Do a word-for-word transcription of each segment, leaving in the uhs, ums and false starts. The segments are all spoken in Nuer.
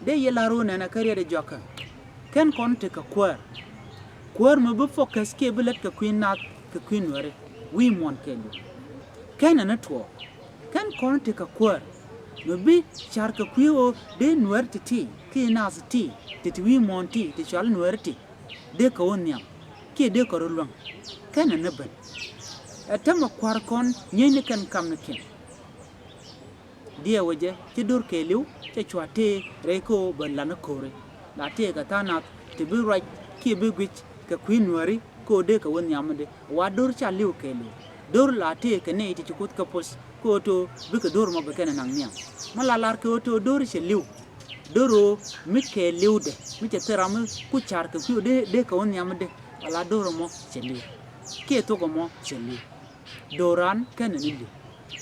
Dee yɛ lar ɣöö nɛnɛ kä riɛt ɛ jɔkä. Kɛn kɔn tekɛ kuäär. Kuäär mi bi focus kiɛ bi lät kɛ kui̱ nath kɛ kui̱ nuääri wi̱i̱ muɔ̱ɔ̱n kɛɛliw. Kɛn ɛn ɛ tuɔɔk. Kɛn kɔn tekɛ kuäär mi bi car kɛ kui̱ ɣöö dee nuääri ti ti kiɛ nath ti ti ti wi̱i̱ muɔ̱ɔ̱n ti ti cual nuääri ti dee kɛ wä nhiam kiɛ dee kɛ rɔ luäŋ. Kɛn ɛn ɛ ben. Ɛ tämɛ kua̱r kɔn nyieeny ni kɛn kamnikiɛn. Diɛɛwɛ jɛ ci do̱r kɛɛliw cɛ cua tëë rɛy kä ɣöö bɛ lan ɛ ko̱ri. La tëë kɛ tha̱a̱ŋ nath ti bi ruac kiɛ bi guic kɛ kui̱ nuääri kä ɣöö dee kɛ wä nhiamdɛ. Wa do̱r ca li̱w kɛɛliw. Do̱r la tëë kɛ nɛy ti ci Kuoth kɛ poth kä ɣöö to̱ bikɛ do̱r mɔ bi kɛn ɛ naŋ nhiam. Mi la lar kɛ ɣöö to̱ do̱r cɛ li̱w. Do̱r ɣöö mi kɛɛliwdɛ mi cɛ thil ram mi ku car kɛ kui̱ ɣöö dee, dee kɛ wä nhiamdɛ. Ala do̱r mɔ cɛ li̱w. Kiɛ thok mɔ cɛ li̱w. Do̱ran kɛnɛ ni li̱w.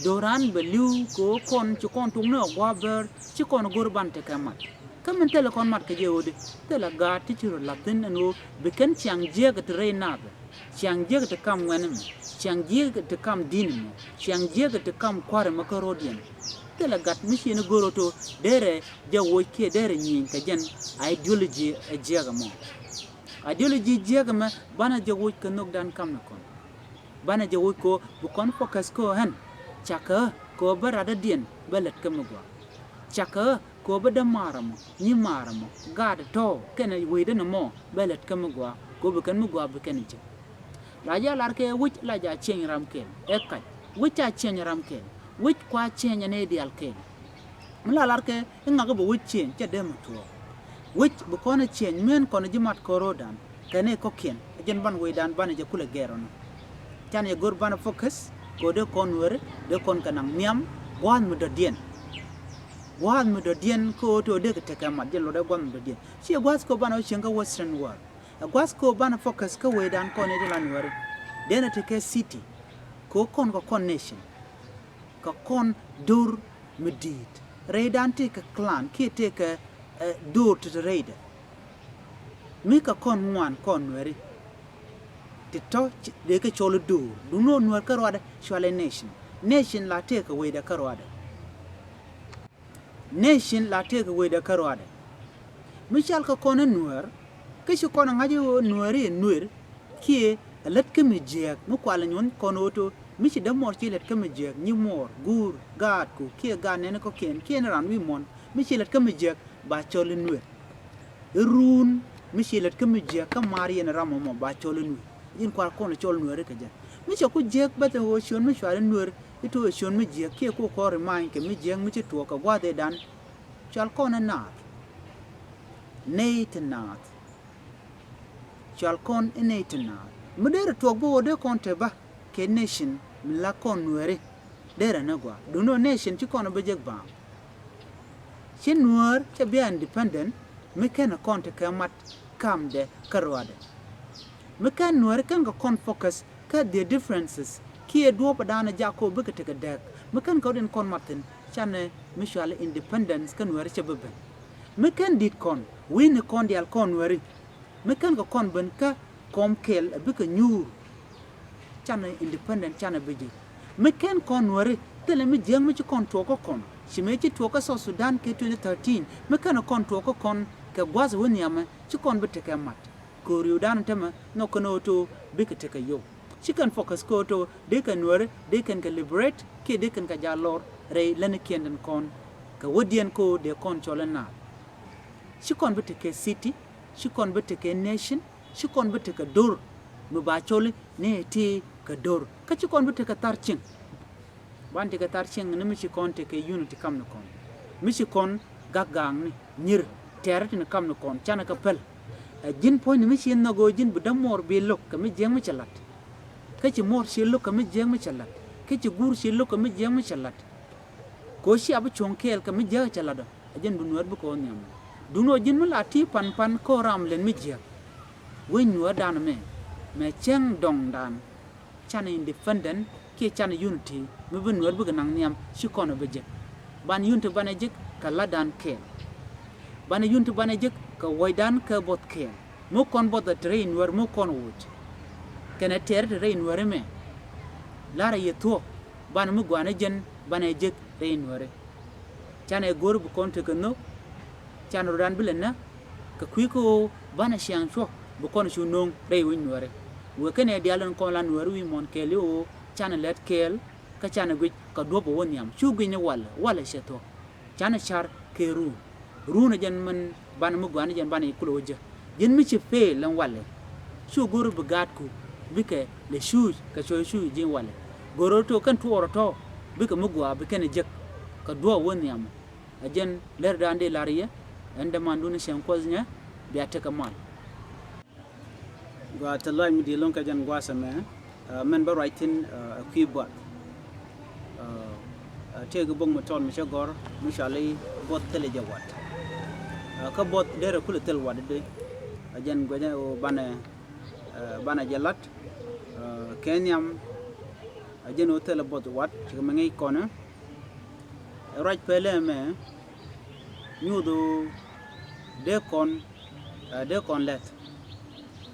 Do̱ran bɛ li̱w kɛ ɣöö kɔn ci kɔn tok ni ɛ gua̱a̱th bäär ci kɔn go̱r ban tekɛ mat. Kä min thilɛ kɔn mat kɛ jɛ ɣöö di thilɛ gaat ti ci rɔ la̱th thi̱n ɛn ɣöö bi kɛn ciaŋ jiäk ti rɛy naath. Ciaŋ jiäk ti kam ŋuɛ̈ni mɔ. Ciaŋ jiäk ti kam di̱n mɔ. Ciaŋ jiäk ti kam kua̱ri mɔ kä ro̱diɛn. Thilɛ gat mi ci ni go̱r ɣöö to̱ derɛ jɛ woc kiɛ derɛ nyieny kɛ jɛn ideology ɛ jiäk ɛmɔ. Ideology jiäk ɛmɛ banɛ jɛ woc kɛ nhökdan kamnikɔn. Banɛ jɛ woc kɛ ɣöö bi kɔn focus kɛ ɣöö ɛn cakɛ ɣä kɛ ɣöö bä radädiɛn bä lät kä mi gɔaa. Cakɛ ɣä kɛ ɣöö bä dämaarä mɔ, nyimaarä mɔ, gaat tɔ̱ kɛnɛ wecdä ni mɔ bä lät kä mi gɔaa kɛ ɣöö bi kɛn mi gɔaa bi kɛn jek. La jɛ a lar kɛ wec la jɛ a ciɛny ram kɛl ɛ kac. Wec ca ciɛny ram kɛl. Wec kua ciɛny ɛn ɛ diaal kɛl. Mi la lar kɛ i̱ ŋak i̱ bɛ wec ciëny cɛ dee mi tuɔɔk. Wec bi kɔn ɛ ciëny min kɔn ji̱ mat kɔn ro̱o̱dan kɛn i̱ kɔ̱kiɛn ɛ jɛn ban wecdan banɛ jɛ kulɛ gɛr ɔnɔ. Canɛ jɛ go̱r banɛ focus kɛ ɣöö dee kɔn weri dee kɔn kɛ naŋ nhiam gua̱a̱th mi dɔ̱diɛn. Gua̱a̱th mi dɔ̱diɛn kä ɣöö ti ɣöö dee kɛ tekɛ mat jɛn luɔt ɛ gua̱a̱th mi dɔ̱diɛn. Ciɛ gua̱a̱th kɛ ɣöö banɛ wä cieŋ kä Western world. Ɛ gua̱a̱th kɛ ɣöö banɛ focus kä wecdan kɔn i̱ ti la nuɛri. Dee nɛ tekɛ city kɛ ɣöö kɔn kɛ kɔn nation. Kɛ kɔn do̱r mi di̱i̱t rɛydan tëëkɛ clan kiɛ tëëkɛ, eh, do̱r ti te rɛydɛ. Mi kɛ kɔn ŋuan kɔn nuɛri ti tɔ̱ dee kɛ cɔl i̱ do̱r duundɛ ɣöö nuɛr kä ruadɛ cualɛ nation. Nation la tëëkɛ wecdɛ kä ruadɛ. Nation la tëëkɛ wecdɛ kä ruadɛ. Mi cal kɛ kɔn i̱ nuɛr kä ci kɔn ɛ ŋa̱c i̱ ɣöö nuɛri ɛ nuɛr. Kiɛ ɛ lät kä mi jiääk mi kualɛ nyuɔ̱n kɔn ɣöö to̱ mi ci dämuɔr ci lät kä mi jiääk nyimuɔr guur gaatku kiɛ gaat nɛni kɔ̱kiɛn kiɛ ni ran wi̱i̱ muɔ̱n mi ci lät kä mi jiääk ba cɔl i̱ nuer. I̱ ruun mi ci lät kä mi jiääk kä maar yɛn ram ɔmɔ ba cɔl i̱ nuer. Ji̱n kua̱r kɔn i̱ cɔl nuer i̱ kɛ jɛ mi cɛ ku jiääk bäth ɛn ɣöö ciöön mi cual i̱ nuer i̱ to̱ ɛ ciöön mi jiääk kiɛ ku kɔr i̱ ma̱a̱ny kɛ mi jiääk mi ci tuɔɔk kɛ gua̱a̱th ëëdan. Cual kɔn i̱ naath. Nɛy ti naath. Cual kɔn i̱ nɛy ti naath mi deri tuɔɔk bi ɣöö dee kɔn te bä kɛ nation mi la kɔn nuɛri. Derɛ ni gɔaa duundɛ ɣöö nation ci kɔn bi jek baaŋ. Ci nuäär cɛ bia independent mi kɛn kɔn tekɛ mat kamdɛ kä ruadɛ. Mi kɛn nuäär kɛn kɛ kɔn focus kä their differences kiɛ duɔ̱ɔ̱pdan jak kɔ bikɛ tekɛ dääk mi kɛn kɛ rɔ̱diɛn kɔn mat thi̱n. Canɛ mi cual independence kä nuäär cɛ bi ben. Mi kɛn di̱t kɔn wi̱i̱ni kɔn diaal kɔn nuääri. Mi kɛn kɛ kɔn ben kä kɔm kɛl a bikɛ nyuur. Canɛ independent canɛ bi jek. Mi kɛn kɔn nuääri thilɛ mi jiäk mi ci kɔn tuɔɔk kä kɔn ci mëë ci tuɔɔk kä South Sudan kɛ twenty thirteen mi kɛn kɔn tuɔɔk kä kɔn kɛ gua̱th wä nhiamɛ ci kɔn bi tekɛ mat. Kɛ riwdan tämɛ nhɔk kɛn ɣöö to̱ bikɛ tekɛ yio̱w. Ci kɛn focus kɛ ɣöö to̱ dee kɛn nuääri dee kɛn kɛ liberate kiɛ dee kɛn kɛ jal lɔr rɛy länikiɛn tin kɔn kɛ wädiɛn kɛ ɣöö dee kɔn cɔl inaath. Ci kɔn bi tekɛ city, ci kɔn bi tekɛ nation, ci kɔn bi tekɛ do̱r mi ba cɔl i̱ ni ti kɛ do̱r. Kä ci kɔn bi tekɛ thar cieŋ. Ban tekɛ thar cieŋ ni mi ci kɔn tekɛ unity kamnikɔn. Mi ci kɔn gak gaakni nyir tɛɛrä tin kamnikɔn canɛ kɛ päl. Ɛ ji̱n puɔ̱nyni mi ci nhɔk ɣöö ji̱n bi dämuɔɔr bi lo̱k kɛ mi jiääk mi cɛ la̱t. Kä ci muɔɔr ci lo̱k kɛ mi jiääk mi cɛ la̱t. Kä ci guur ci lo̱k kɛ mi jiääk mi cɛ la̱t. Kɛ ɣöö cia bi cuɔ̱ŋ kɛɛl kɛ mi jiääk cɛ la̱t ɔ. Ɛ jɛn bi nuäär bikɛ wä nhiam. Duundɛ ɣöö ji̱n mi la ti pan pan kä ram lɛn mi jiääk. Wec nuäärdan mɛ mɛ cäŋ dɔŋdan. Canɛ independent kiɛ canɛ unity mi bi nuäär bikɛ naŋ nhiam ci kɔn ɛ bi jek. Ban unity banɛ jek kɛ la̱tdan kɛɛl. Banɛ unity banɛ jek kɛ wuɔ̱cdan kɛ buɔth kɛɛl. Mi kɔn buɔth ɛ te rɛy nuäär mi kɔn wuɔ̱c. Kɛnɛ tɛɛr te rɛy nuääri mɛ. La̱rɛ yɛ thuɔ̱k banɛ mi gɔaa ni jɛn banɛ jek rɛy nuääri. Canɛ go̱r bi kɔn tekɛ nhök. Can rɔ̱dan bi lɛ näk kɛ kui̱ kä ɣöö banɛ ciaŋ cuɔ̱k bi kɔn cu no̱o̱ŋ rɛy wi̱c nuääri. Wëë kɛnɛ diaal in kɔn la nuääri wi̱i̱ muɔ̱ɔ̱n kɛɛl i̱ ɣöö canɛ lät kɛɛl kä canɛ guic kɛ duɔ̱p ɛ wä nhiam. Cu guic ni walɛ, walɛ cɛ thuɔ̱k. Canɛ car kɛ ruun. Ruun ɛ jɛn min banɛ mi gua̱a̱n ɛ jɛn banɛ kulɛ wä jek. Ji̱n mi ci peel ɛn walɛ. Cu go̱r bi gaatku bikɛ lɛ cuuc kɛ cuɔ̱c cuuc ji̱n walɛ. Go̱r rɔ tɔ̱ kɛn tuɔɔr tɔ̱ bikɛ mi gua̱a̱ bi kɛn ɛ jek kɛ duɔ̱p ɛ wä nhiam. Ɛ jɛn lɛr dan dee lar yɛ ɛn dämandun cieŋ Kuɔth nyɛ bia tekɛ mal. Gua te lɔc mi di̱i̱t lo̱ŋ kɛ jɛn gua̱a̱th ɛmɛ, ɛ, mɛn bä ruac thi̱n, ɛ, ɛ kui̱ buɔth. Ɛ, ɛ, tëëkɛ bok mi tɔt mi cä gɔ̱r mi cɔal i̱ buɔth thilɛ jɛ wat. Ɛ, kä buɔth derɛ kulɛ thil wat i̱di. Ɛ jɛn guecä ɣöö banɛ, ɛ, banɛ jɛ lat, ɛ, kɛ nhiam. Ɛ jɛn ɣöö thilɛ buɔth wat cikɛ mi ŋäc kɔnɛ. Ɛ ruac pɛlɛ ɛmɛ nyuuth ɣöö dee kɔn, ɛ, dee kɔn lɛth.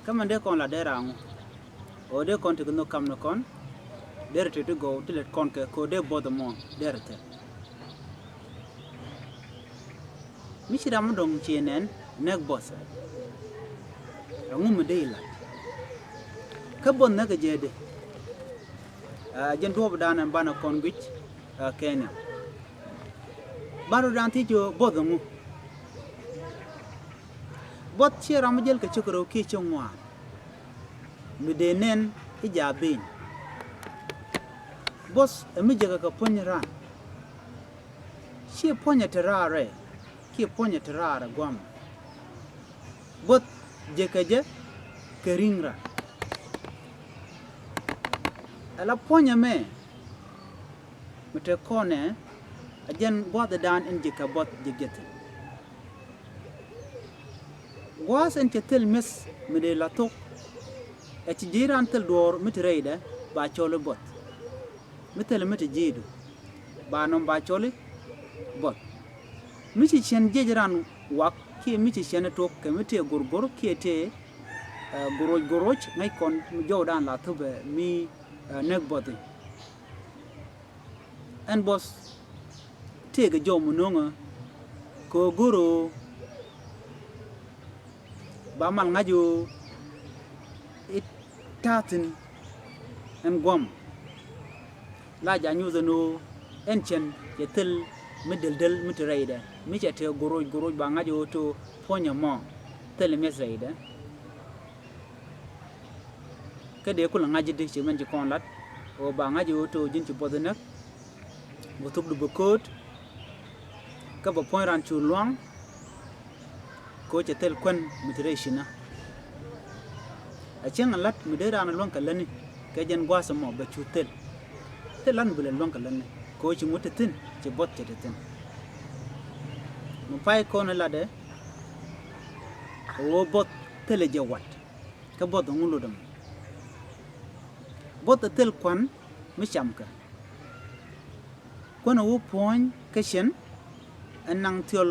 Kä mɛn dee kɔn la dee raŋu. Ɣöö dee kɔn ti kɛ nhök kam ni kɔn. Derɛ ti ti gɔw ti lɛt kɔn kɛ kɛ ɣöö dee buɔth ɛmɔ derɛ thil. Mi ci ram mi dɔ̱ŋ ci nɛn nɛk buɔth. Ɛŋu mi dee ilat. Kä buɔth näk ɛ jɛ dee. Ɛ jɛn duɔ̱ɔ̱p dan ɛn banɛ kɔn guic, ɛ, kɛn nhiam. Banɛ rɔ dan thiec ɣöö buɔth ɛŋu. Buɔth ciɛ ram mi jäl kɛ cök rɛw kiɛ cök ŋuan. Mi dee nɛn i̱ jaabin. Buɔth ɛ mi jekɛ kɛ puɔ̱ny ran. Ciɛ puɔ̱nyɛ te raarɛ kiɛ puɔ̱nyɛ te raarɛ gua̱a̱mɛ. Buɔth jekɛ jɛ kɛ ri̱ŋ ran. Ɛ la puɔ̱nyɛ mɛ mi te kɔnɛ ɛ jɛn gua̱a̱th ɛ dan in jekɛ buɔth jekɛ jɛ thi̱n. Gua̱a̱th in cɛ thil mi̱eth mi dee la thok. Ɛ ci ji̱ ran thil duɔ̱ɔ̱r mi te rɛydɛ ba cɔl i̱ buɔth. Mi thil mi te ji̱du ba nɔm ba cɔl i̱ buɔth. Mi ci ciɛn jiɛc ran wak kiɛ mi ci ciɛn i̱ tok kɛ mi tëë go̱rgo̱r kiɛ tëë, ɛ, goroc goroc ŋäc kɔn mi jɔwdan la thupɛ mi, ɛ, näk buɔthi. Ɛn buɔth tëëkɛ jɔw mi no̱o̱ŋä kɛ ɣöö go̱r ɣöö ba mal ŋa̱c ɣöö i̱ ta̱a̱ thi̱n ɛn gua̱m. La ja̱ nyuuth ɛn ɣöö ɛn cɛn cɛ thil mi deldel mi te rɛydɛ mi cɛ te goroc goroc ba ŋa̱c ɣöö te puɔ̱nyɛ mɔ thil mi̱eth rɛydɛ. Kä dee kulɛ ŋa̱c ji̱ di ci mɛn ci kɔn lat ɣöö ba ŋa̱c ɣöö te ɣöö ji̱n ci buɔth inäk. Bɛ thukdu bɛ kööt kä bɛ puɔ̱ny ran cu lua̱ŋ. Kɛ ɣöö cɛ thil kuän mi te rɛy cinä. A cieŋ a la̱t mi dee raan a luäŋ kɛ lätni kɛ jɛn gua̱a̱th ɛmɔ bɛ cu thil. Thil la̱t mi bi lɛ luäŋ kɛ lätni kɛ ɣöö ci ŋut te thi̱n ci buɔth cɛ te thi̱n. Mi pay kɔn latdɛ kɛ ɣöö buɔth thilɛ jɛ wat. Kä buɔth ɛŋu lot ɛmɔ? Buɔth ɛ thil kuan mi camkɛ. Kuän ɛ wä puɔ̱ny kä cɛn ɛ naŋ thiɔl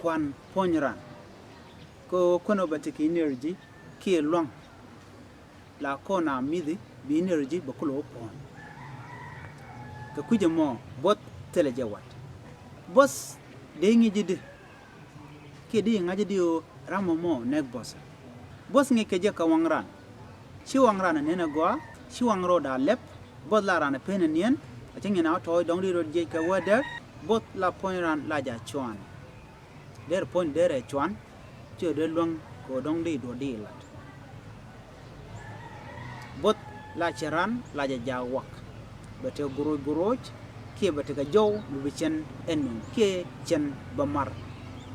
kuan puɔ̱ny ran. Kä kuän ɛ wä bɛ tekɛ energy kiɛ luaŋ. La kɔn a mi̱thi bi energy bɛ kulɛ wä puɔ̱ny. Kɛ kui̱c ɛmɔ buɔth thilɛ jɛ wat. Buɔth dee ŋi̱i̱c ji̱ di. Kiɛ di ŋa̱c di ɣöö ram mɔmɔ nɛk buɔth. Buɔth ŋi̱i̱c kɛ jɛ kɛ waŋ ran. Ci waŋ ran a nen a gɔaa, ci waŋ rɔɔd a lɛp, buɔth la ran a pen a niɛn, a cä ŋi̱n a wä tɔɔc dɔŋ di rot jiɛc kɛ wädɛ, buɔth la puɔ̱ny ran la ja cuan. Der puɔ̱ny der ɛ cuan, ci ɣä dee luäŋ kɛ ɣöö dɔŋ di duɔt di lat. Buɔth la cɛ ran la jɛ jaak wak. Bɛ te goroc goroc kiɛ bɛ te kɛ jɔw mi bi cɛn ɛn nööŋ kiɛ cɛn bɛ mar.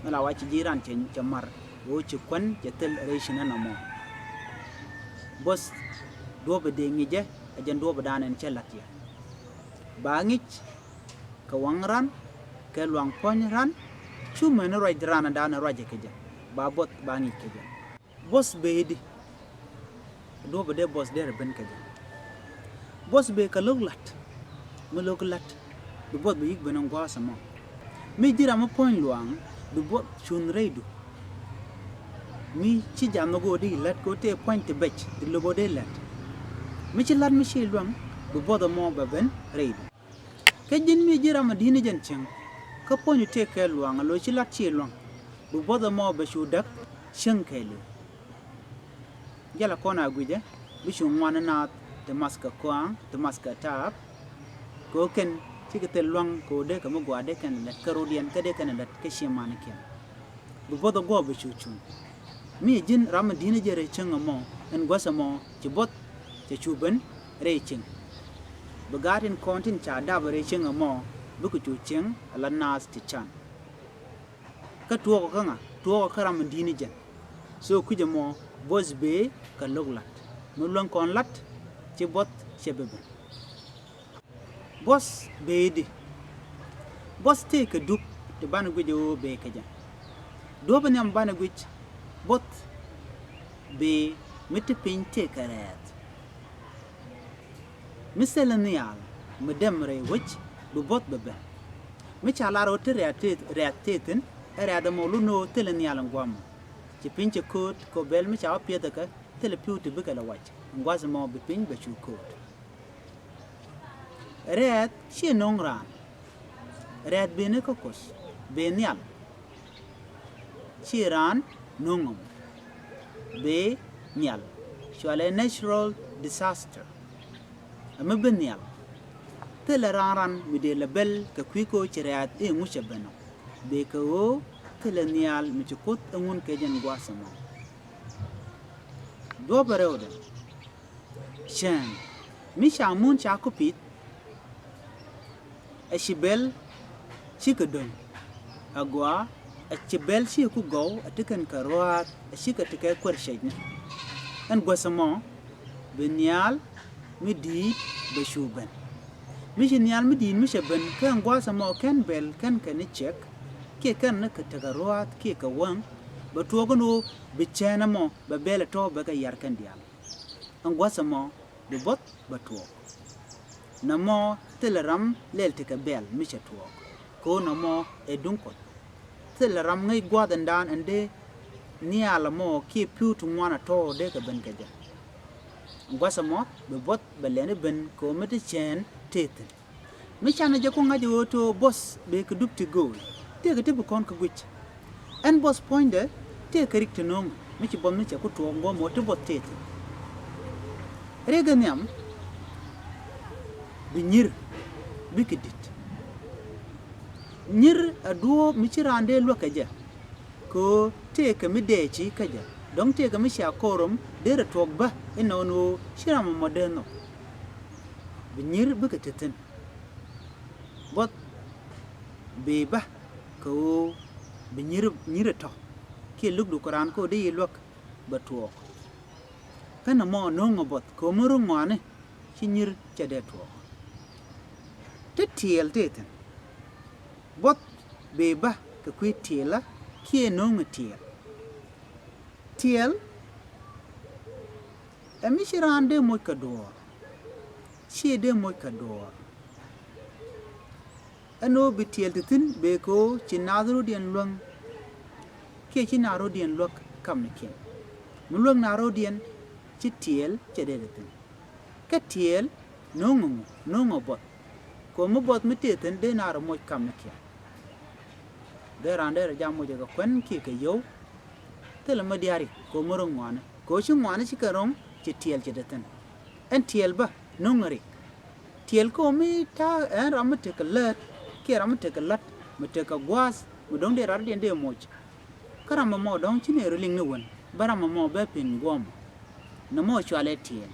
Ni la wa ci ji̱ ran cɛ, cɛ mar ɣöö ci kuän cɛ thil rɛy cinä nɔmɔ. Buɔth duɔ̱ɔ̱p ɛ dee ŋi̱cɛ ɛ jɛn duɔ̱ɔ̱p ɛ daanɛ ɛn cɛ la̱t yɛ. Ba ŋi̱c kɛ waŋ ran kɛ luaŋ puɔ̱ny ran. Cu mɛn ruac ran ɛ daanɛ ruacɛ kɛ jɛ ba buɔth ba ŋi̱c kɛ jɛ. Buɔth bëëdi. Duɔ̱ɔ̱p ɛ dee buɔth derɛ ben kɛ jɛ. Buɔth bëë kɛ lo̱k la̱t. Mi lo̱k la̱t bi buɔth bi yi̱k ben ɛn gua̱a̱th ɛmɔ. Mi ji̱ ram mi puɔ̱ny luaaŋ bi buɔth cuŋ rɛydu. Mi ci ja̱th ni go̱o̱r di la̱t kɛ ɣöö tëë puɔ̱ny ti bɛc ti lo̱k ɣöö dee la̱t. Mi ci la̱t mi ci luäŋ bi buɔth ɛmɔ bɛ ben rɛydu. Kä ji̱n mi ji̱ ram a di̱t ni jɛn cieŋ. Kä puɔ̱nydu tëëkɛ luaŋ, a lo̱c ci lat ci luaŋ, bi buɔth ɛmɔ bɛ cu däk cieŋ kɛɛliw. Jälɛ kɔn a guicɛ, bi cu ŋuan naath ti math kɛ kɔaŋ, ti math kɛ taap. Kɛ ɣöö kɛn cikɛ thil luaŋ kɛ ɣöö dee kɛ mi gua̱a̱r dee kɛn lät kä rɔ̱diɛn, kä dee kɛn lät kä ciëmanikiɛn. Bi buɔth ɛ guɔ̱ɔ̱p bɛ cu cuŋ. Mi ji̱n ram mi di̱n jɛ rɛy cieŋ ɛmɔ, ɛn gua̱th ɛmɔ ci buɔth cɛ cu ben rɛy cieŋ. Bi gaat tin kɔn tin ca dap rɛy cieŋ ɛmɔ, bikɛ cu cieŋ ala naath ti can. Kä tuɔɔkɔ kä ŋa? Tuɔɔkɔ kä ram mi di̱n jɛn. So kui̱c ɛmɔ buɔth bëë kɛ lo̱k la̱t. Mi luäŋ kɔn la̱t, ci buɔth cɛ bi ben. Buɔth bëëdi. Buɔth tëëkɛ dup ti banɛ guic ɣöö bëë kɛ jɛ. Duɔ̱ɔ̱p in nhiam banɛ guic buɔth bëë mi ti piny tëëkɛ rɛɛth. Mi thilɛ nhial mi dɛm rɛy wec, bi buɔth bɛ ben. Mi ca lar ɣöö ti rɛɛth tëë, rɛɛth tëë thi̱n, ɛ rɛɛth ɛmɔ lun ɣöö thilɛ nhial in gua̱a̱th ɛmɔ. Ci piny cɛ kööt kɛ ɣöö bɛl mi ca wä piɛth ɛ kɛ, thilɛ pi̱w ti bikɛ lɛ wac. In gua̱a̱th ɛmɔ bi piny bɛ cu kööt. Rɛɛth ciɛ no̱o̱ŋ raan. Rɛɛth bëë ni kä Kuoth, bëë nhial. Ciɛ raan no̱o̱ŋ ɛmɔ. Bëë nhial. Cualɛ natural disaster. Ɛ mi bi nhial. Thilɛ raan raan mi dee lɛ bɛl kɛ kui̱ kɛ ɣöö ci rɛɛth i̱ ŋu cɛ ben ɔ. Bëë kɛ ɣöö thilɛ nhial mi ci Kuoth ɛ ŋun kɛ jɛn gua̱a̱th ɛmɔ. Duɔ̱ɔ̱p ɛ rɛwdɛ. Cäŋ mi ca mun ca ku pi̱th, ɛ ci bɛl cikɛ do̱ŋ. Agɔaa, ɛ ci bɛl cikɛ ku gɔw, ɛ ti kɛn kɛ ruaat, ɛ cikɛ ti kɛ kuer cɛcni. Ɛn guäth ɛmɔ bi nhial mi di̱i̱t bɛ cu ben. Mi ci nhial mi di̱i̱t mi cɛ ben, kä ɛn gua̱a̱th ɛmɔ kɛn bɛl kɛn kɛ ni cɛk, kiɛ kɛn ni kɛ tekɛ ruaat kiɛ kɛ wäŋ, bɛ tuɔɔk ɛn ɣöö bi cɛn ɛmɔ bɛ bɛl ɛ tɔ̱ bɛ kɛ yar kɛn diaal. Ɛn gua̱th ɛmɔ bi buɔth bɛ tuɔɔk. Nɔmɔ thilɛ ram lɛl tekɛ bɛl mi cɛ tuɔɔk. Kɛ ɣöö nɔmɔ ɛ duŋ Kuɔth. Thilɛ ram ŋäc gua̱a̱th ɛndan ɛn dee nhial ɛmɔ kiɛ pi̱w ti ŋuan ɛ tɔ̱ dee kɛ ben kɛ jɛ. Ɛn gua̱th ɛmɔ bi buɔth bɛ lɛn i̱ ben kɛ ɣöö mi ti cɛn tëë thi̱n. Mi canɛ jɛ ku ŋa̱c ɛ ɣöö to̱ buɔth bëë kɛ dup ti gööl. Tëëkɛ ti bi kɔn kɛ guic. Ɛn buɔth puɔ̱nydɛ tëëkɛ rik ti no̱o̱ŋ mi ci buɔth mi cɛ ku tuɔɔk guɔ̱m ɣöö ti buɔth tëë thi̱n. Riɛk in nhiam bi nyir bikɛ di̱t. Nyir ɛ duɔ̱ɔ̱p mi ci raan dee luäk kɛ jɛ. Kɛ ɣöö tëëkɛ mi dɛɛci kä jɛ. Dɔ̱ŋ tëëkɛ mi cia ko̱r rom dee rɛ tuɔɔk bä inɔn ɣöö ci ram ɛmɔ dee nhɔk. Bi nyir bikɛ te thi̱n. Buɔth bëë bä kɛ ɣöö bi nyir, nyir ɛ tɔ̱. Kiɛ lukdu kɛ raan kä ɣöö dee yi luäk bɛ tuɔɔk. Kä nɔmɔ no̱o̱ŋ ɛ buɔth kɛ ɣöö mi rɔ ŋɔaani ci nyir cɛ dee tuɔɔk. Ti tiɛɛl tëë thi̱n. Buɔth bëë bä kɛ kui̱ tiɛɛlä kiɛ no̱o̱ŋ ɛ tiɛɛl. Tiɛɛl ɛ mi ci raan dee moc kɛ duɔ̱ɔ̱r. Ciɛ dee moc kɛ duɔ̱ɔ̱r. Ɛn ɣöö bi tiɛɛl ti thi̱n bëë kɛ ɣöö ci naath rɔ̱diɛn luäŋ. Kiɛ ci naath rɔ̱diɛn luäk kamnikiɛn. Mi luäk naath rɔ̱diɛn ci tiɛɛl cɛ dee ti thi̱n. Kä tiɛɛl no̱o̱ŋ ɛ ŋu, no̱o̱ŋ ɛ buɔth. Kɛ ɣöö mi buɔth mi tëë thi̱n dee naath rɔ moc kamnikiɛn. Dee raan dee rɔ jam moc ɛ kɛ kuɛn kiɛ kɛ yio̱w. Thilɛ mi diaal rik kɛ ɣöö mi ro̱ŋ ŋɔaani. Kɛ ɣöö ci ŋɔaani ci kɛn ro̱ŋ ci tiɛɛl cɛ te thi̱n. Ɛn tiɛɛl bä no̱ŋ ɛ rik. Tiɛɛl kä ɣöö mi ta̱a̱ ɛn ram mi tekɛ läät kiɛ ram mi tekɛ la̱t mi tekɛ gua̱a̱th mi do̱ŋ dee rat rɔ̱diɛn dee moc. Kä ram ɛmɔ dɔ̱ŋ ci nɛy rɔ liŋ ni wän bä ram ɛmɔ bɛ pin guɔ̱ɔ̱m. Nɔmɔ cualɛ tiɛɛl.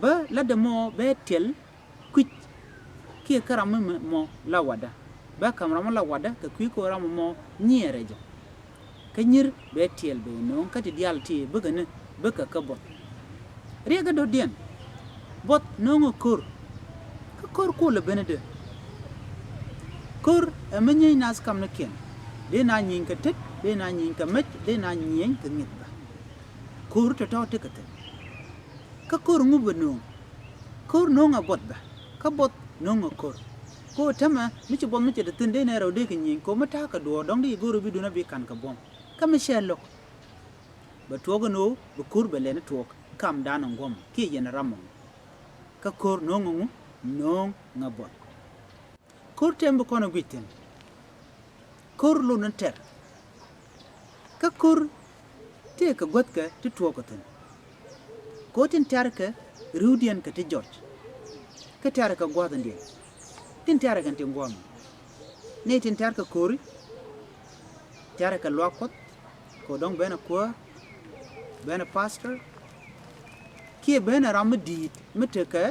Bä la̱t ɛmɔ bɛ tiɛɛl kui̱c kiɛ kä ram mi mɔ la watdä. Bä ka̱m ram mi la watdä kɛ kui̱ kɛ ɣöö ram ɛmɔ nyiɛɛrɛ jɛ. Kä nyir bɛ tiɛɛl bɛ no̱o̱ŋ kä ti diaal ti bikɛ ni bikɛ kä buɔth. Riɛk kä do̱diɛn buɔth no̱o̱ŋ ɛ ko̱r. Kä ko̱r kulɛ ben idɛ. Ko̱r ɛ mi nyieny nath kamnikiɛn. Dee na nyieny kɛ tet, dee na nyieny kɛ mec, dee na nyieny kɛ ŋi̱th bä. Ko̱r tɔ̱tɔ̱ tekɛ thi̱n. Kä ko̱r ŋu bɛ no̱o̱ŋ? Ko̱r no̱o̱ŋ ɛ buɔth bä. Kä buɔth no̱o̱ŋ ɛ ko̱r. Kɛ ɣöö täämɛ mi ci buɔth mi cɛ te thi̱n dee nɛy rɛw dee kɛ nyieny kɛ ɣöö mi ta̱a̱ kɛ duɔ̱ɔ̱r dɔ̱ŋ dee go̱o̱r ɛ bi duun ɛ bi ka̱n kɛ buɔ̱m. Kä mi cɛ lo̱k bɛ tuɔɔk ɛn ɣöö bi ko̱r bɛ lɛni tuɔɔk kamdan ɛn guɔ̱m kiɛ yɛn ram ɛŋu. Kä ko̱r no̱o̱ŋ ɛŋu? No̱o̱ŋ ɛ buɔth. Ko̱r tɛm bi kɔn ɛ guic thi̱n. Ko̱r lon ni tɛr. Kä ko̱r tëëkɛ guäthkɛ ti tuɔɔk kɛ thi̱n. Ko̱r tin tɛ̈rkɛ ri̱wdiɛn kɛ ti jɔc. Kä tɛ̈rkɛ gua̱a̱thindiɛn tin tɛ̈rkɛ tin gua̱a̱th. Ni tin tɛ̈rkɛ ko̱ri, tɛ̈rkɛ luaak Kuɔth, kɛ dɔ̱ŋ benɛ kuäär, benɛ pastor, kiɛ benɛ ram mi di̱i̱t mi tekɛ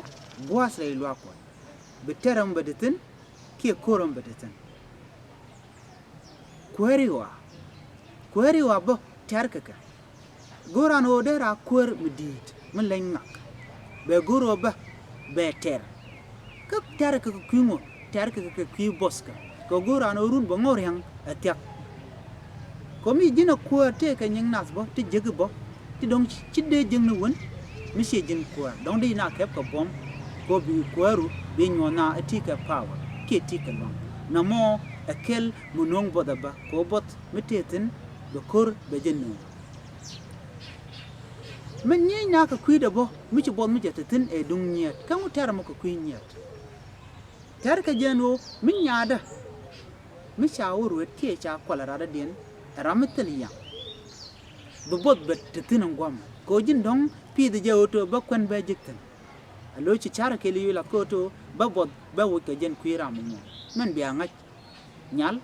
gua̱a̱th rɛy luaak Kuɔth. Bi tɛ̈r ɛmɔ bɛ te thi̱n, kiɛ ko̱r ɛmɔ bɛ te thi̱n. Kuääri ɣɔaa. Kuääri ɣɔaa bä tɛ̈rkɛ kɛ. Go̱o̱r an ɣöö dee raa kuäär mi di̱i̱t mi leny ŋak. Bɛ go̱o̱r ɣöö bä bɛ tɛ̈r. Kä tɛ̈rkɛ kɛ kui̱ ŋuɔ̱t, tɛ̈rkɛ kɛ kui̱ buɔthkɛ. Kɛ go̱o̱r an ɣöö run bɛ ŋɔ̱ ria̱ŋ ɛ thia̱k. Kɛ mi ji̱n a kuäär tëëkɛ nyiŋ nath bä ti jiäki bä. Ti dɔ̱ŋ ci dee jiäkni wän mi ciɛ ji̱n kuäär, dɔ̱ŋ di na kɛp kɛ buɔ̱m. Kɛ ɣöö bi kuääru bi nyuɔ̱th na ɛ ti kɛ power kiɛ ti kɛ lua̱ŋ. Nɔmɔ ɛ kɛl mi nööŋ buɔth ɛ bä, kɛ ɣöö buɔth mi tëë thi̱n bɛ ko̱r bɛ jɛ nööŋ. Mi nyiec na kɛ kui̱dɛ bä mi ci buɔth mi jɛ te thi̱n ɛ duŋ nyiɛɛt, kä ŋu tɛ̈r ɛmɔ kɛ kui̱ nyiɛɛt. Tɛ̈rkɛ jɛ ɛn ɣöö mi nyaadä mi ca wä ruet kiɛ ca kual ɛ radädiɛn, ɛ ram mi thil yaŋ. Bi buɔth bɛ te thi̱n ɛn gua̱a̱th ɛmɔ. Kɛ ɣöö ji̱n dɔ̱ŋ pi̱i̱th jɛ ɣöö to bä kuɛn bɛ jek thi̱n. A lo̱c ci ca̱r kɛɛliw la kɛ ɣöö to bä buɔth bɛ woc kɛ jɛn kui̱ ram ɛmɔ. Mɛn bia ŋa̱c nyal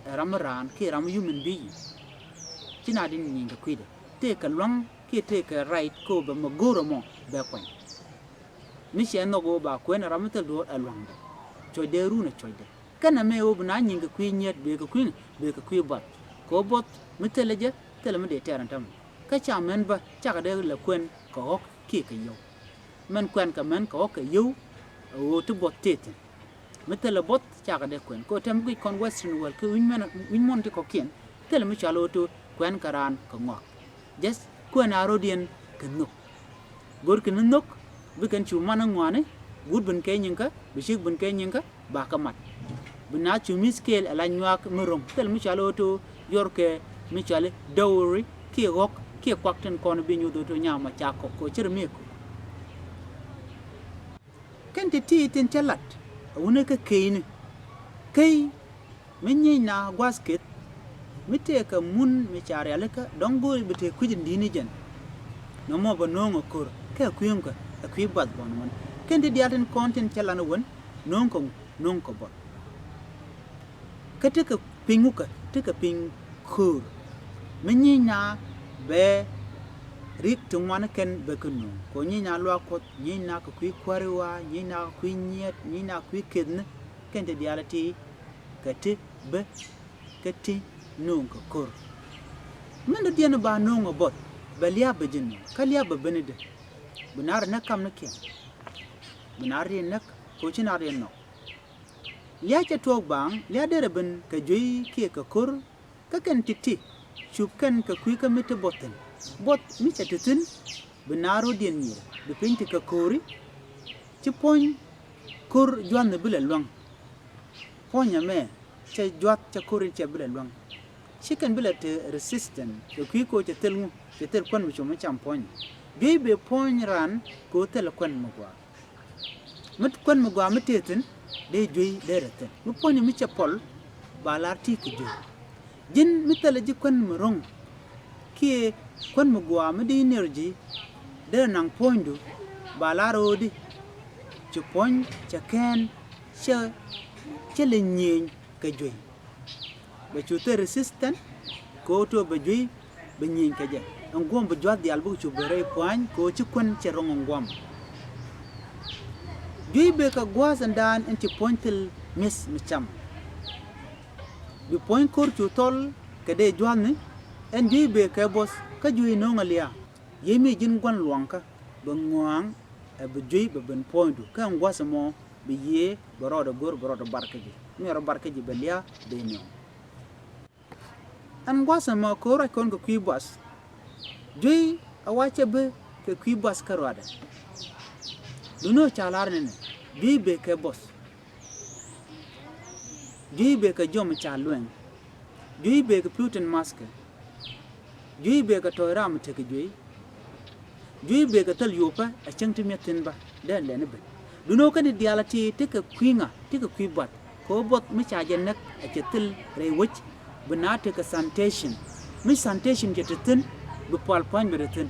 ɛ ram mi raan kiɛ ram mi human being. Ci na di nyieny kɛ kui̱dɛ. Tëëkɛ lua̱ŋ kiɛ tëëkɛ right kɛ ɣöö bɛ mɛ go̱o̱r ɛmɔ bɛ kuany. Mi ciɛ nhɔk ɣöö ba kuɛn ɛ ram mi thil duɔ̱ɔ̱r ɛ lua̱ŋdɛ. Cuɔcdɛ run ɛ cuɔcdɛ. Kɛnɛ mëë ɣöö bi na nyieny kɛ kui̱ nyiɛt, bëë kɛ kui̱, bëë kɛ kui̱ buɔth. Kɛ ɣöö buɔth mi thilɛ jɛ, thilɛ mi dee tɛ̈r ɛn täämɛ. Kä ca män bä cakɛ dee lɛ kuɛn kɛ ɣɔ̱k kiɛ kɛ yio̱w. Mɛn kuɛn kɛ män kɛ ɣɔ̱k kɛ yio̱w, ɛ ɣöö ti buɔth tëë thi̱n. Mi thilɛ buɔth cakɛ dee kuɛn. Kɛ ɣöö tɛm guic kɔn Western world kä wi̱ny män, wi̱ny muɔ̱n ti kɔ̱kiɛn, thilɛ mi cɔal ɣöö to kuɛn kɛ raan kɛ ŋɔak. Just kuɛn a rɔ̱diɛn kɛ nhök. Go̱rkɛ ni nhök, bi kɛn cu man ni ŋɔaani, guut ben kɛ nyiŋkä, bi ciek ben kɛ nyiŋkä, ba kɛ mat. Bi na cu mi̱th kɛɛl ala nyuak mi ro̱ŋ, thil mi cɔal ɣöö to yɔrkɛ mi cɔal i̱ dowry, kiɛ ɣɔ̱k, kiɛ kuak tin kɔn bi nyuth ɣöö to nyam ma ca kɔk kɛ ɣöö cir mi̱i̱k. Kɛn ti ti tin cä lat, a wunä kä keyni. Key mi nyiec na gua̱a̱th keth, mi tëëkɛ mun mi ca rialikä, dɔ̱ŋ go̱o̱ri bi tëë kui̱c in di̱t ni jɛn. Nɔmɔ bɛ nööŋ ɛ ko̱r, kɛ kui̱ ŋukä, ɛ kui̱ buath bɔn ŋuan. Kɛn ti diaal tin kɔn tin cä lan ɛ wän, nööŋ kɛ ŋu, nööŋ kɛ buɔth. Kä tekɛ piny ŋukä, tekɛ piny ko̱r. Mi nyiec na bɛ rik ti ŋuan kɛn bɛ kɛ nööŋ. Kɛ ɣöö nyiec na luaak Kuɔth, nyiec na kɛ kui̱ kuäär i̱ ɣɔaa, nyiec na kɛ kui̱ nyiɛt, nyiec na kɛ kui̱ kethni. Kɛn ti diaal ti kɛ ti bä kä ti nööŋ kɛ ko̱r. Min dɔ̱diɛn ba nööŋ ɛ buɔth, bɛ lia̱a̱ bɛ ji̱ nööŋ, kä lia̱a̱ bɛ ben idɛ. Bi na rɛ näk kamnikiɛn. Bi na riɛn näk, kɛ ɣöö ci na riɛn nɔk. Lia̱a̱ cɛ tuɔɔk baaŋ, lia̱a̱ derɛ ben kɛ juey kiɛ kɛ ko̱r, kä kɛn ti̱ti̱ cup kɛn kɛ kui̱ kä mi te buɔth thi̱n. Buɔth mi cɛ te thi̱n, bi na rɔ̱diɛn nyier, bi piny ti kɛ ko̱ri, ci puɔ̱ny ko̱r jua̱thni bi lɛ luäŋ. Puɔ̱ny ɛmɛ cɛ jua̱th, cɛ ko̱r in cɛ bi lɛ luäŋ. Ci kɛn bi lɛ te resistant kɛ kui̱ kɛ ɣöö cɛ thil ŋu, cɛ thil kuän mi com mi cam puɔ̱ny. Juey bɛ puɔ̱ny raan kɛ ɣöö thilɛ kuän mi gɔaa. Mi kuän mi gɔaa mi tëë thi̱n, dee juey dee rɛ thi̱n. Mi puɔ̱ny mi cɛ pɔl, ba lar ti kɛ juey. Ji̱n mi thilɛ ji̱ kuän mi ro̱ŋ kiɛ kuän mi gɔaa mi dee energy, dee naŋ puɔ̱nydu, ba lar ɣöödi. Ci puɔ̱ny cɛ kɛn cɛ, cɛ lɛ nyieny kɛ juey. Bɛ cu thil resistant, kɛ ɣöö to bɛ juey bɛ nyieny kɛ jɛ. Ɛn guɔ̱m bi jua̱th diaal bikɛ cu ben rɛy pua̱ny kɛ ɣöö ci kuän cɛ ro̱ŋ ɛn guɔ̱m. Juey bɛ kɛ gua̱a̱th ɛn daan ɛn ci puɔ̱ny thil mi̱eth mi cam. Bi puɔ̱ny ko̱r cu thɔl kɛ dee jua̱thni, ɛn juey bɛ kɛ buɔth kä juey no̱o̱ŋ ɛ lia̱a̱. Yiëë mi ji̱n gua̱n lua̱ŋkä bɛ ŋɔa̱a̱ŋ ɛ bi juey bɛ ben puɔ̱nydu, kä ɛn gua̱th ɛmɔ bi yiëë bɛ rɔɔdɛ go̱r, bɛ rɔɔdɛ bar kä ji̱. Mi rɔ bar kä ji̱ bɛ lia̱a̱ bɛ nööŋ. Ɛn gua̱th ɛmɔ kɛ ɣöö ruac kɔn kɛ kui̱ buath. Juey a wa cɛ bi kɛ kui̱ buath kä ruaadɛ. Duŋni ɣöö ca lar nɛnɛ, juey bɛ kɛ buɔth. Juey bɛ kɛ jɔm ca luɛŋ. Juey bɛ kɛ pluten maskɛ. Juey bɛ kɛ tɔ̱ɔ̱c ram tekɛ juey. Juey bɛ kɛ thil yopä a cäŋ ti mi̱eth thi̱n bä dee lɛn i̱ ben. Duŋni ɣöö kɛn i̱ diaal a ti tekɛ kui̱ ŋa, tekɛ kui̱ buath. Kɛ ɣöö buɔth mi ca jɛ näk a cɛ thil rɛy wec, bi naath tekɛ sanitation. Mi sanitation cɛ te thi̱n, bi pual pua̱ny bɛ te thi̱n.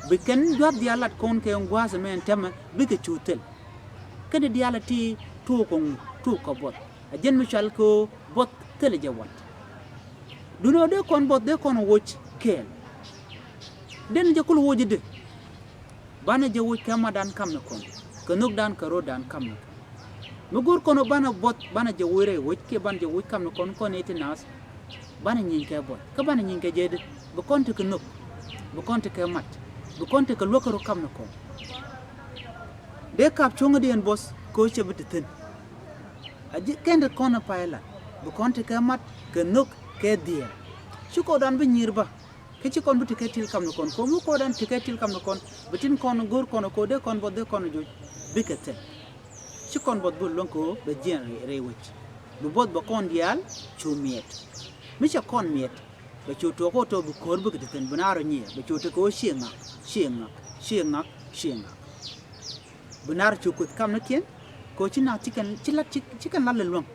Bi kɛn jua̱th diaal lat kɔn kɛ ɛn gua̱a̱th ɛmɛ ɛn täämɛ bikɛ cu thil. Kɛn diaal a ti tuɔɔk kɛ ŋu, tuɔɔk kɛ buɔth. A jɛn mi cɔal kɛ ɣöö buɔth thilɛ jɛ wat. Duundɛ ɣöö dee kɔn buɔth dee kɔn woc kɛɛl. Dee ni jɛ kul woc i̱di. Banɛ jɛ woc kɛ matdan kamnikɔn, kɛ nhökdan kɛ rɔ̱dan kamnikɔn. Mi go̱o̱r kɔn ɣöö banɛ buɔth, banɛ jɛ woc rɛy wec kiɛ banɛ jɛ woc kamnikɔn kɔn i̱ ti naath. Banɛ nyieeny kɛ buɔth, kä banɛ nyieeny kɛ jɛ i̱di. Bi kɔn tekɛ nhök, bi kɔn tekɛ mat, bi kɔn tekɛ luäk kärɔ̱ kamnikɔn. Dee kap cuɔ̱ŋädiɛn buɔth kɛ ɣöö cɛ bi te thi̱n. A ji̱ kɛn te kɔn ɛ pay lat, bi kɔn tekɛ mat, kɛ nhök, kɛ dhiɛɛl. Ci kɔɔdan bi nyiir bä, kä ci kɔn bi tekɛ til kamnikɔn. Kɛ ɣöö mi kɔɔdan tekɛ til kamnikɔn, bi tin kɔn go̱o̱r kɔn kɛ ɣöö dee kɔn buɔth dee kɔn joc, bikɛ thil. Ci kɔn buɔth bi luäŋ kɛ ɣöö bɛ jiɛn rɛy, rɛy wec. Bi buɔth bɛ kɔn diaal cu miɛt. Mi cɛ kɔn miɛt, bɛ cu tuɔɔk ɣöö tɔ bi ko̱o̱r bikɛ te thi̱n, bi naath rɔ nyier, bɛ cu tekɛ ɣöö ci ŋak, ci ŋak, ci ŋak, ci ŋak. Bi naath cu kueth kamnikiɛn, kɛ ɣöö ci naath ci kɛn, ci lat, ci, ci kɛn lat lɛ luäŋ.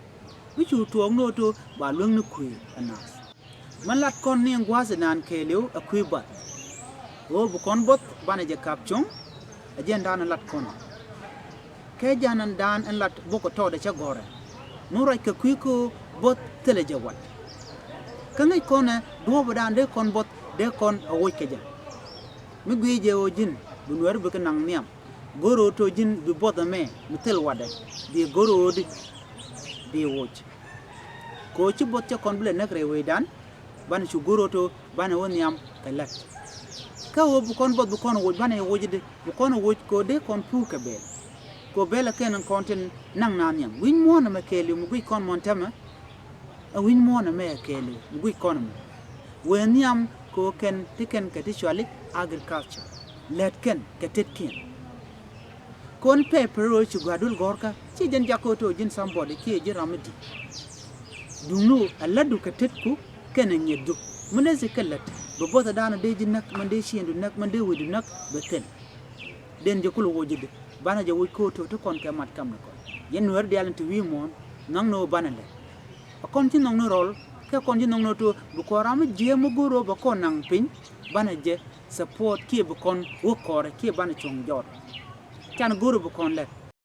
Mi cu tuɔɔk ni ɣöö tɔ ba luäŋ ni kuëë ɛ naath. Mɛn lat kɔn ni ɛn gua̱a̱th inan kɛɛliw ɛ kui̱ buɔth. Ɣöö bi kɔn buɔth banɛ jɛ kap cuɔ̱ŋ, ɛ jɛn dan ɛn lat kɔn. Kɛ jɛn dan ɛn lat bok ɛ tɔɔdɛ cɛ gɔ̱rɛ. Mi ruac kɛ kui̱ kɛ ɣöö buɔth thilɛ jɛ wat. Kä ŋäc kɔn ɛ duɔ̱ɔ̱p ɛ dan dee kɔn buɔth dee kɔn ɛ woc kɛ jɛ. Mi guic jɛ ɣöö ji̱n bi Nuɛr bikɛ naŋ nhiam. Go̱r ɣöö tɔ ji̱n bi buɔth ɛmɛ mi thil watdɛ, bi go̱r ɣöö di, bi woc. Kɛ ɣöö ci buɔth cɛ kɔn bi lɛ näk rɛy wecdan, banɛ cu go̱r ɣöö tɔ banɛ wä nhiam kɛ lät. Kä ɣöö bi kɔn buɔth bi kɔn woc, banɛ woc i̱di, bi kɔn woc kɛ ɣöö dee kɔn puuk kɛ bɛl. Kɛ ɣöö bɛl ɛ kɛn kɔn tin naŋ naath nhiam. Wi̱c muɔ̱ɔ̱n ɛmɛ kɛɛliw mi guic kɔn mɔn täämɛ, ɛ wi̱c muɔ̱ɔ̱n ɛmɛ kɛɛliw mi guic kɔn ɛmɛ. Wëë nhiam kɛ ɣöö kɛn ti kɛn kɛ ti cuali agriculture. Lät kɛn kɛ tetkiɛn. Kɔn pɛpɛr ɣöö ci gua̱a̱r dul gɔ̱rkä, ci jɛn jak ɣöö tɔ ji̱n somebody kiɛ ji̱n ram mi di̱i̱t. Duŋni ɣöö a lätdu kɛ tetku kɛnɛ ŋi̱etdu. Mi lät ci kɛ lät, bɛ buɔth ɛ dan dee ji̱ näk, mɛn dee ciëŋdu näk, mɛn dee wecdu näk, bɛ thil. Dee ni jɛ kul woc i̱di, banɛ jɛ woc kɛ ɣöö tɔ ti kɔn kɛ mat kamnikɔn. Yɛn Nuɛr diaal in te wi̱i̱ muɔ̱ɔ̱n, nhɔkni ɣöö banɛ lät. A kɔn ci nhɔkni rɔl, kɛ kɔn ci nhɔkni tɔ, bi kɔn ram mi jiääk mi go̱o̱r ɣöö bɛ kɔn naŋ piny, banɛ jɛ support kiɛ bi kɔn wä kɔrɛ kiɛ banɛ cuɔ̱ŋ jɔɔt. Can go̱o̱r ɣöö bi kɔn lät.